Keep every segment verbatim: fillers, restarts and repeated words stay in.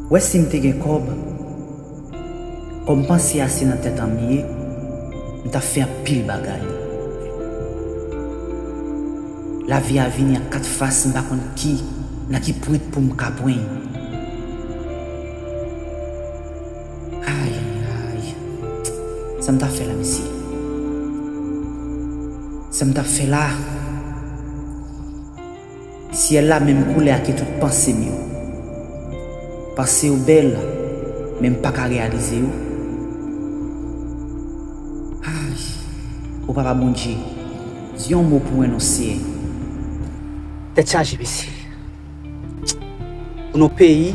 Ou wè, si m te gen kòb, kòm panse a se nan tèt an m ye, m t ap fè anpil bagay. Lavi a vini ak kat fas, m pa konn ki, nan ki pwent pou m ka pran. Ay, ay, ay. Sa m t ap fè la, mesye? Sa m t ap fè la? Syèl la menm koulè a ke tout panse m yo. Panse yo bèl, men m pa ka reyalize yo. Ay, o Papa Bondye, di yon mo pou mwen non, Seyè. Tèt chaje, mesye. Pou nou peyi,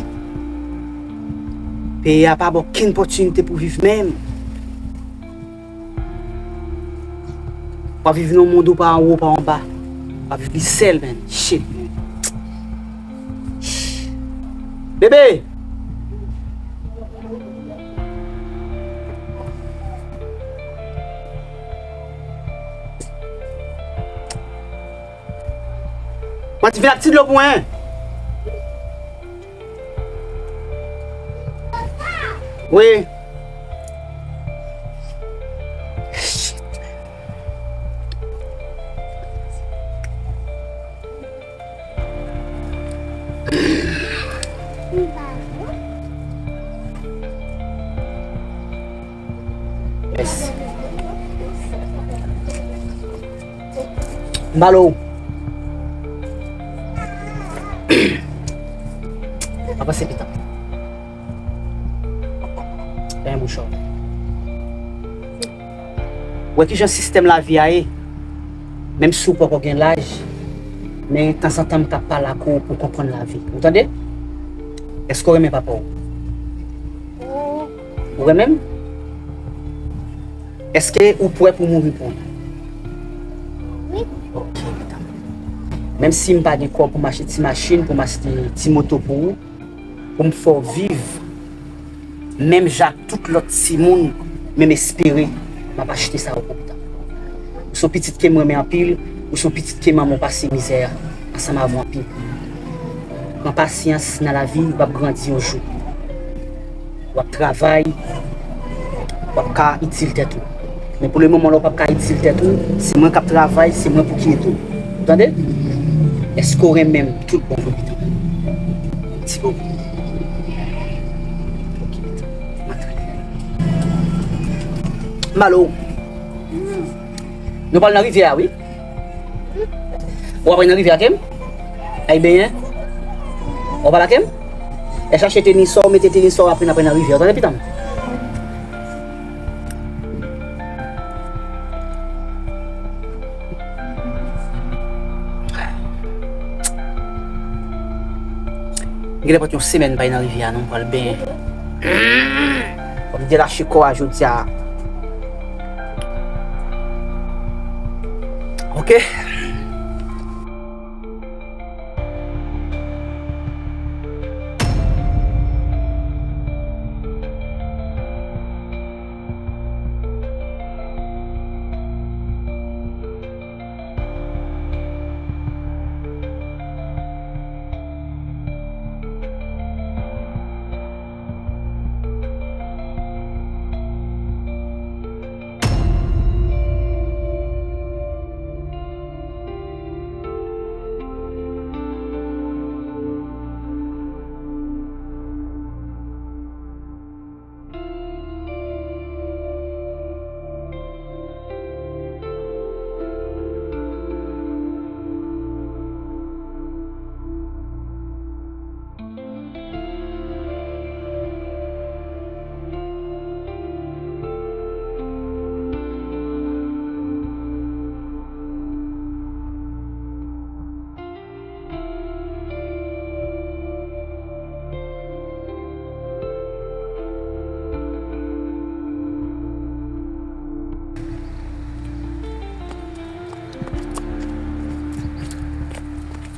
peyi a pa ba w okenn opòtinite pou viv menm. W ap viv nan yon mond ou pa anwo, pa anba. W ap viv li sèl, man. Shit, man. Bebe! Mwen ti vin ak ti dlo pou mwen. Wi. Yes. M ba l ou. Pa panse pitan. Fèmen bouch ou. Wè kijan sistèm lavi a ye. Menm si w poko gen laj, men tanzantan m ka pale ak ou pou w konprann lavi. Ou tande? Èske w renmen papa w? Ou renmen m? Èske ou prè pou mouri pou li? Wi. Ok, medam. Menm si m pa gen kòb pou m achte ti machin, pou m achte ti moto pou ou, pou m fè w viv menm jan ak tout lòt timoun, men m espere m ap achte sa pou ou, medam. Ou se yon pitit ke m renmen anpil, ou se yon pitit ke manman w pase mizè ansanm avè w anpil. Pran pasyans nan lavi, w ap grandi yon jou. W ap travay, w ap ka itil tèt ou. Men pou le moman la, w p ap ka itil tèt ou, se mwen k ap travay, se mwen pou ki ede w. Ou tande? Èske w renmen m tout bon vre, pitit? Ti bon. Ok, pitit. M antre. M ale. Nou pral nan rivyè a, wi. Ou apre nan rivyè a, ke m? Ay benyen. Ou pral ake m? E chache tenis sa w, mete tenis sa w, apre n apre nan rivyè a. Ou tande, pitit? M genlè pran yon semèn m pa al nan rivyè a, non, m pral benyen. Fò m delache kò a jodi a. Ok.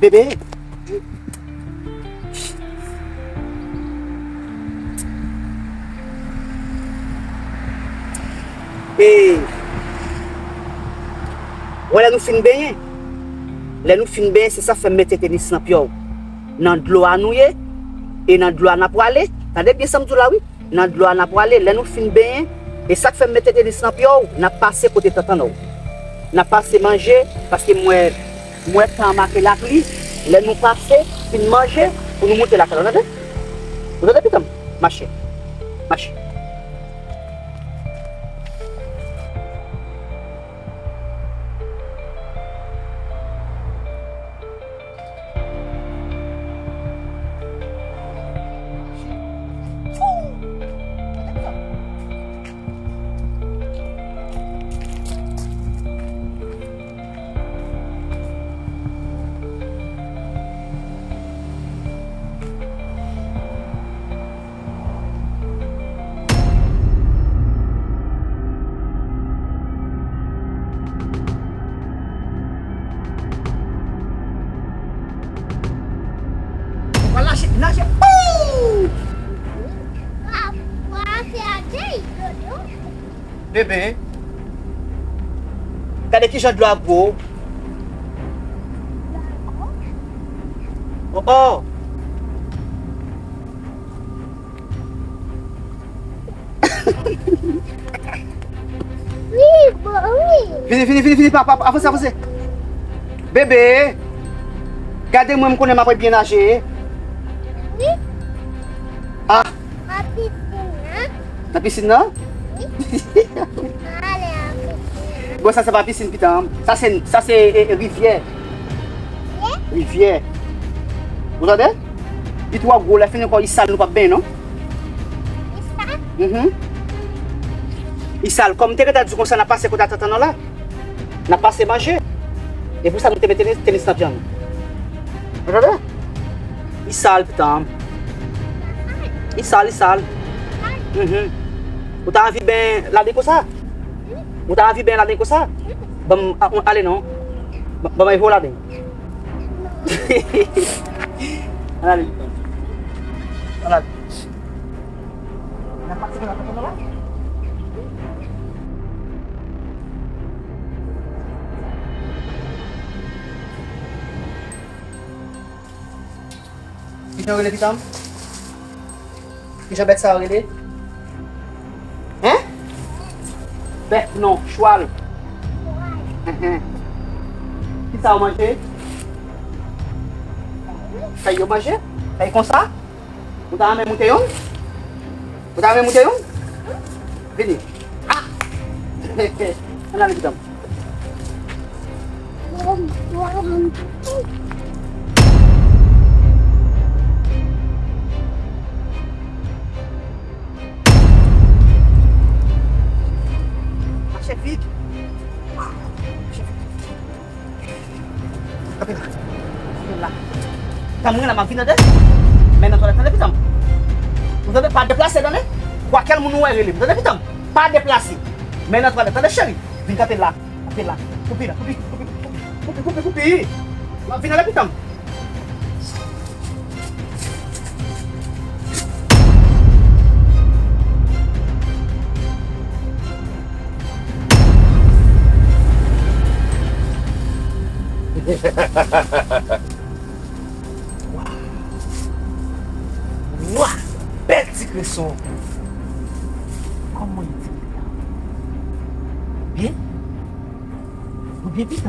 Bebe. E, wè lè nou fin benyen. Lè nou fin benyen, se sa fè m mete tenis nan pye w. Nan dlo a nou ye, e nan dlo a n ap prale. Tande byen sa m di w la, wi. Nan dlo a n ap prale, lè nou fin benyen, e sa k fè m mete tenis nan pye w, n ap pase kote tantann ou. N ap pase manje, paske m wè, m wè tan an make l ak li. Lè nou pase, fin manje, pou nou moute lakay la, tande? Ou tande, pitit m? Mache. Mache. Ou pa lache, lache. Ooh! Bebe, gade kijan dlo a gwo. Oh, oh. Wi, bon, wi. Vini, vini, vini, vini, pa, pa, pa, avanse, avanse. Bebe, gade mwen, m konnen m ap byen naje. Wi. Ah. Nan pisin nan? Nan pisin nan? Wi. Ale nan pisin nan. Bon, sa se pa pisin, pitit m. Sa se, sa se, e, e, rivyè. Rivyè? Rivyè. Ou tande? Li twò gwo, lè fini ankò, li sal, nou p ap benyen, non? Li sal? Mhm. Li sal. Kòm m te gentan di w konsa, n ap pase kote tantann ou la. N ap pase manje. E pou sa, nou te mete tenis, tenis nan pye nou. Ou tande? Li sal, pitit m. Li sal, li sal. Mhm. Ou ta anvi benyen ladan konsa? Ou ta anvi benyen ladan konsa? Ban m, a, ale non. Ban, ban m voye w ladan. Ann ale. Ann ale. N ap pase nan tantann ou la. Kijan w rele, pitit m? Kijan bèt sa yo rele? Hein? Bèf non, chwal. Enhen. Kisa w manje? Fèy yo manje? Fèy konsa? Ou ta renmen moute youn? Ou ta renmen moute youn? Vini. Ah! Ann ale, pitit m. Mache vit. Mache vit. Kanpe la. Kanpe la. Tann mwen la, m ap vin, tande. Men nan twalèt, tande, pitit m. Ou tande, pa deplase, tande. Kwa kèl moun ou wè, rele m, tande, pitit m. Pa deplase. Men nan twalèt, tande, cheri. Vin kanpe la. Kanpe la. Koupe la. Koupe, koupe, koupe, koupe, koupe, koupe. M ap vin, tande, pitit m. Wa! Wa! Bèl ti kreson! Kòman w ye, ti pitit? Ou byen? Ou byen, pitit? W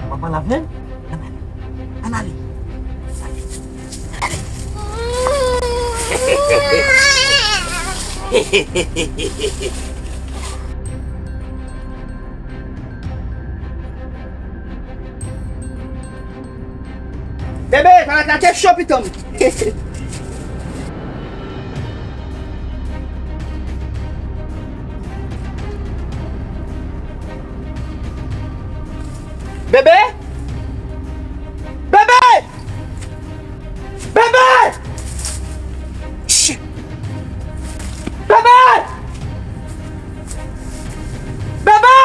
ap pale avè l? Ann ale. Ann ale. Ann ale. Bebe, pa lage cho, pitit m. Bebe! Bebe! Bebe! Shit! Bebe! Bebe!